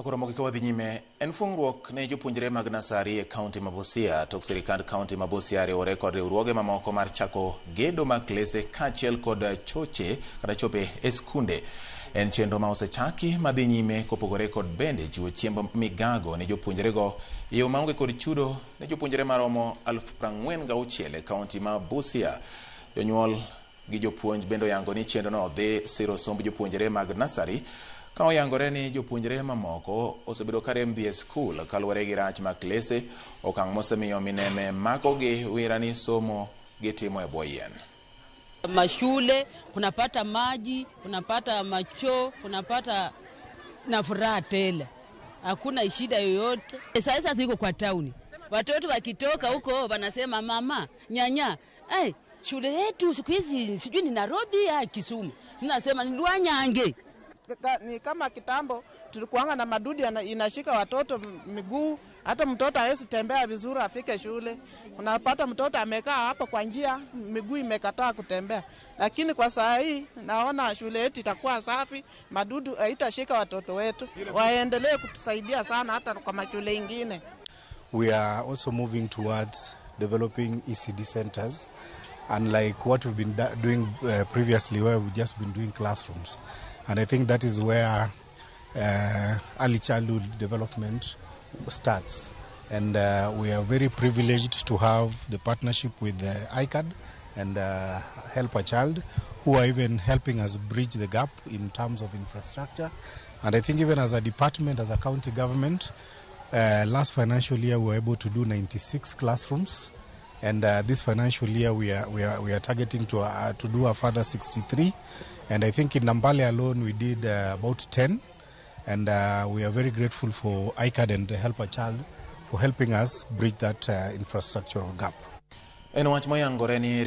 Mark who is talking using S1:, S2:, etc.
S1: Koro mogik ka wadhi nyime en fung'ruok ne jopuonjre mag nasari e kaunti ma Busia tok sirikand kaunti ma Busia riwore kod riwruoge mamoko mar chako gedo mag klese kaachiel kod choche kata chope e skunde. En chenro ma osechaki madhi nyime kopogore kod bende chiwo chiemb migago ne jopuonjrego e yo maonge kod chudo ne jopuonjre maromo 46,000 e kaunti ma Busia. Jonyuol gi jopuonj bende oyango ni chenrono dhi siro somb jopuonjre mag nasari ka oyangore ni jopuonjre mamoko osebedo ka rem dhi e skul kaluwore gi rach mag klese, okang' mosemiyo mineme makogi wira ni somo gitimo e bwo yien.
S2: Mashule kunapata maji, kunapata machoo, kunapata na furaha tele, hakuna shida yoyote. Sasa ziko kwa tauni, watoto wakitoka huko wanasema mama, nyanya, hey, shule yetu siku hizi sijui ni Nairobi au Kisumu. Ninasema ni Lwanyange.
S3: Ni kama kitambo tulikuanga na madudu inashika watoto miguu, hata mtoto hawezi tembea vizuri afike shule. Unapata mtoto amekaa hapo kwa njia, miguu imekataa kutembea. Lakini kwa saa hii naona shule yetu itakuwa safi, madudu haitashika watoto wetu. Waendelee kutusaidia sana hata kwa mashule ingine.
S4: We are also moving towards developing ECD centers, unlike what we've been doing previously, where we've just been doing classrooms. And I think that is where early childhood development starts. And we are very privileged to have the partnership with the ICAD and Help a Child, who are even helping us bridge the gap in terms of infrastructure. And I think even as a department, as a county government, last financial year we were able to do 96 classrooms. And this financial year we are targeting to do a further 63. And I think in Nambale alone we did about 10. And we are very grateful for ICAD and Help a Child for helping us bridge that infrastructural gap.
S1: En wach moyangore ni